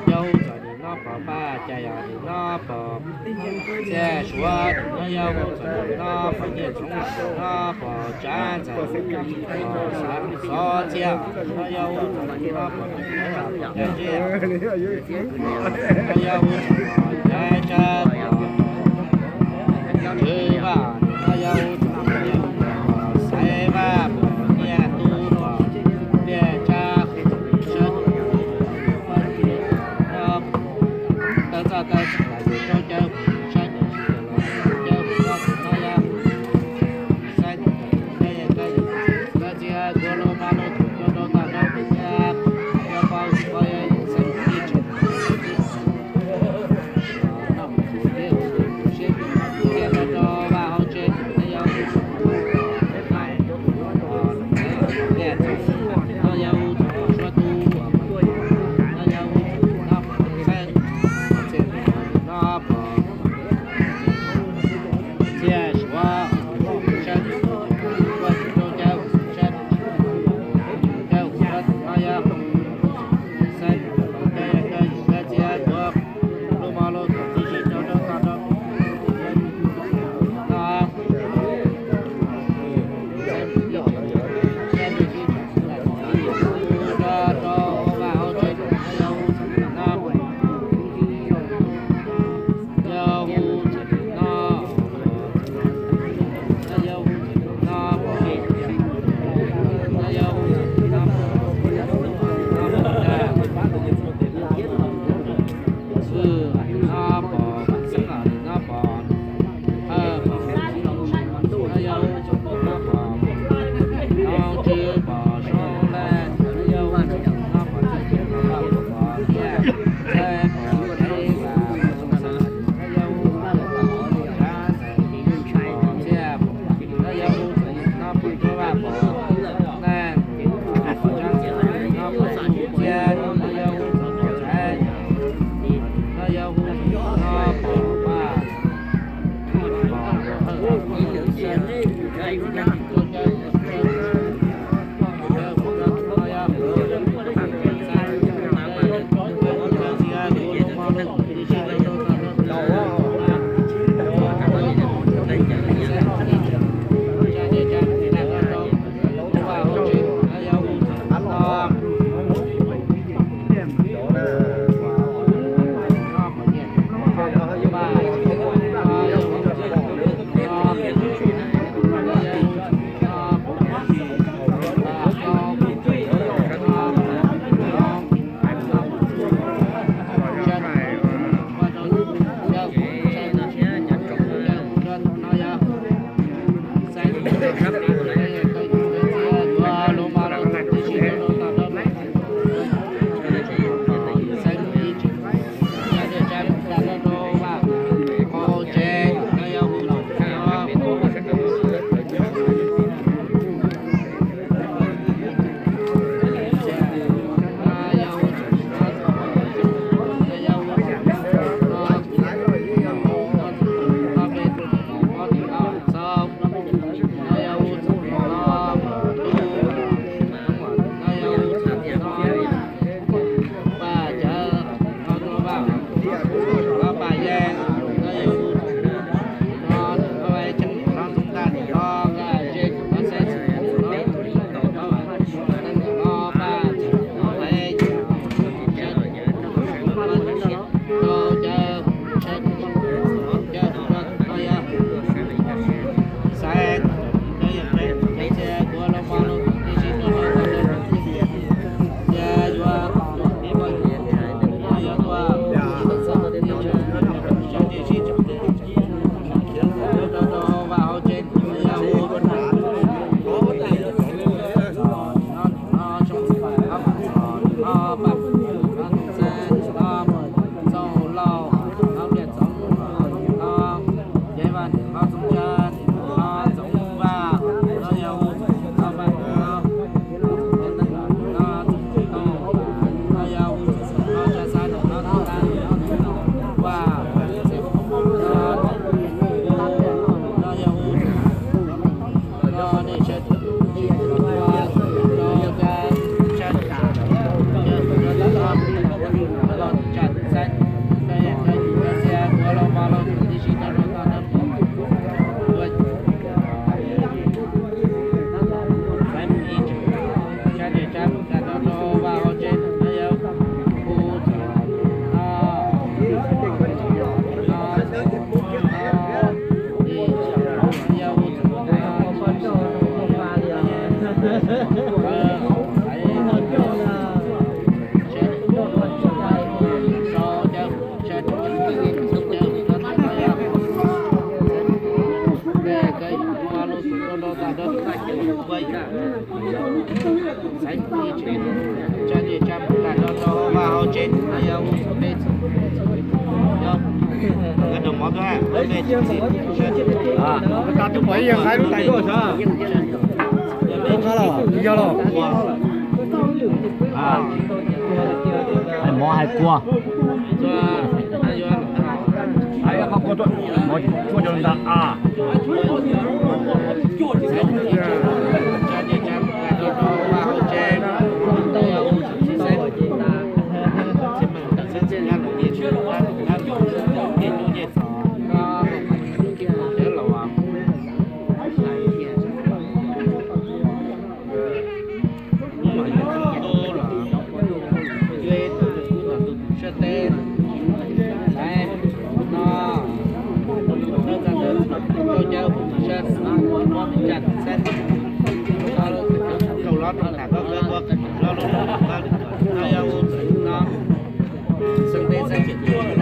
Txawm nim no pom paj, cas yog nim no pom txiaj suav, nim no yog hu txawm nim no pom nyiaj txoov, nim no pom tsav ntxawm, pom xov txia, nim no yog hu txawm nim no pom caj ntsib, nim no yog hu txawm pom caiv tsawb, pom tswv vaj, nim no yog hu txawm pom xaiv vaj, pom nyiaj tub, pom nyiaj tsab, sab, tawg txaj tawg txhim, tsaus caw sab, caw txaj txim no yog xaiv txaj txim, txaj txia, kua lub paj lub tug, kua rau tag rau pem nyab, yog pab pab yog xaiv txaj txim, noj mus tus thiab tus siab tus thiab rau rau Nyob pom xeeb os, nyob pom, nyob pom, nyob yau, nyob pom, nyob tsis pom suab laj, nyob yau, nyob pom txaj, nyob pom tiaj, nyob pom teb, nyob yau, nyob pom tsav, nyob yau, nyob pom tsuab vaj pom laj, nyob pom tsav, nyob pom teb, nyob yau, nyob pom tsav, nyob yau, nyob pom vaj. Tus pom ib yawg nqa lub tais tuaj sav. Yog los? Hais mov hais kua. Hais kua tuaj, mov tshuaj cov ntag a.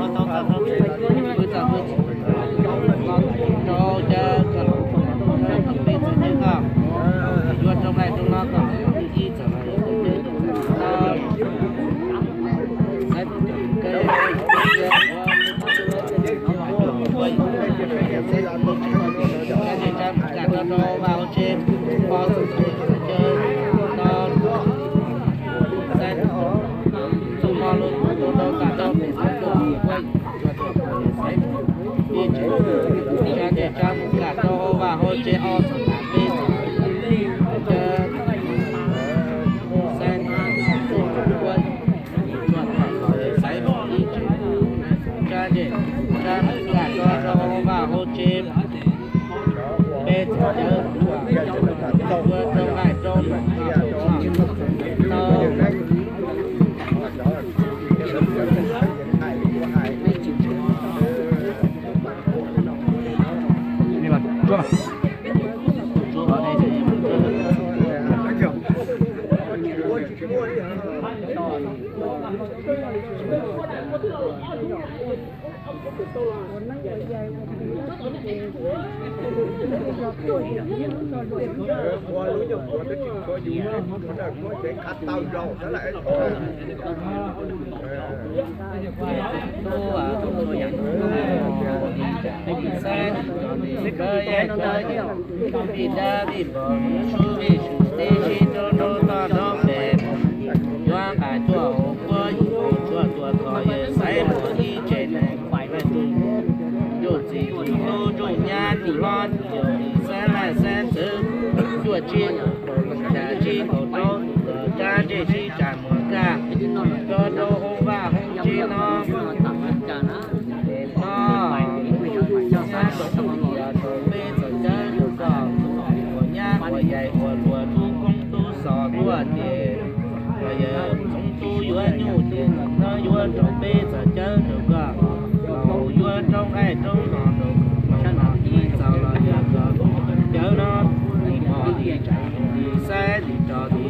rau cov rau cov peb txog cawv koj los rau peb txog cawv koj, yuav rau nqaij rau no koj ib txog los yog cawv cawv no. Rab ntses rab mus kam rau hauv vaj hauv tsev, peb txog cawv, yuav rau nqaij rau no. Vim dab vim npog vim sub vim sub tib si rau rau toj rau pem, yuav nqa cuaj hauv kuab yim hauv tshuaj tuaj kho yawg Xaiv Muas ib tsev neeg. Ntsuj txiv ntsuj nyab ntsuj hlob ntsuj yau xeeb leej xeeb ntxwv, cuaj tsib kaum tsib kaum rau, rab ntsej sib tsa muag kaj, rau rau hauv vaj hauv tsev no. Tes no, rau peb txog cawv rau koj, ua nyab ua yaig ua luag tub koob tub xos tuaj ces, los yog txoov tub yuav nyuj ces no yuav rau peb txog cawv rau koj, los yuav rau nqaij rau no rau koj, ib txog los yog koj cawv no, ib mos ib tsa ib xaib ib rog ib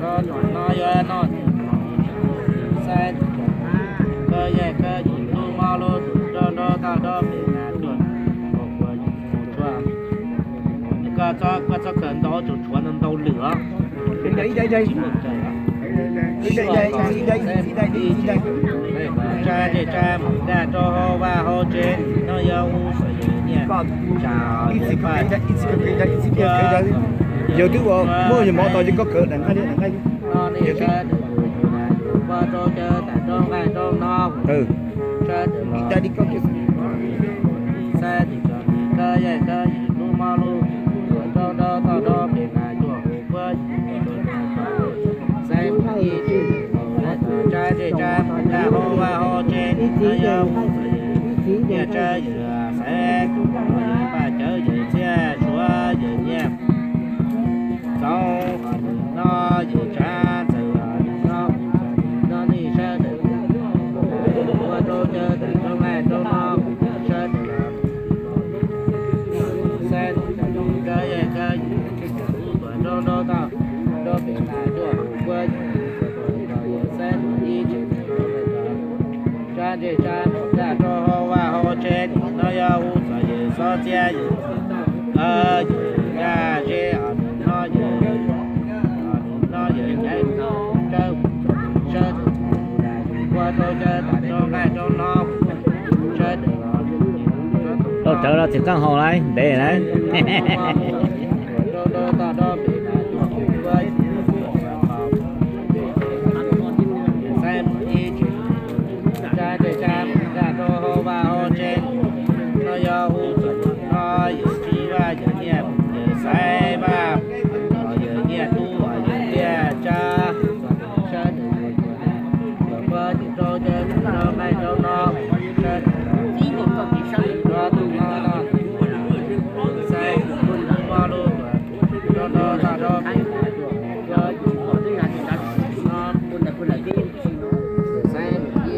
Koj tus no yuav noj, xaib, koj yeej koj yim lub mob lub tus rog nrog toj rog pem nas cuaj, ua ua mus tshuaj. Koj txhob, koj txhob khaws ntau, tsum tshuav ntau ntau lwm os. Tsa ntsej tsa mus daj rau hauv vaj hauv tsev, no yog hu xwm yws nyiaj tsa. Yog twb ua muaj yog mov tau ces koj khaws daim nqaij, daim nqaij. Ua rau cawv tawm rau nqaij rau no. Sawv daws los, xaib tis tso tis koj yeej koj yim lub mob lub, rau rau toj rau pem nas cuaj, hu puab yim, xaib mus ib tsis, tsa ntsej tsa mus daj hauv vaj hauv tsev, no yog hu xwm yws nyiaj tsa yws xaiv, yws paj cawv yws txiaj suav yws nyiaj. Txoov qhov nws no yws tsav txawm qhov nws no, no nej sawv daws ua rau cawv tawm rau nqaij rau no, sawv daws los, xaib tis tso tis koj yeej koj yim lub tuam rau rau toj rau pem nas cuaj, hu puab yim, xaib mus ib tsis, tsa ntsej tsa mus daj rau hauv vaj hauv tsev, no yog hu xwm yws xov txiaj yws, yws yaj zeb, no yws, no yws caiv, sawv daws ua rau cawv tawm rau nqaij rau no, sawv daws los, tau rawv los txiv qeej haus lawm ntev lawm.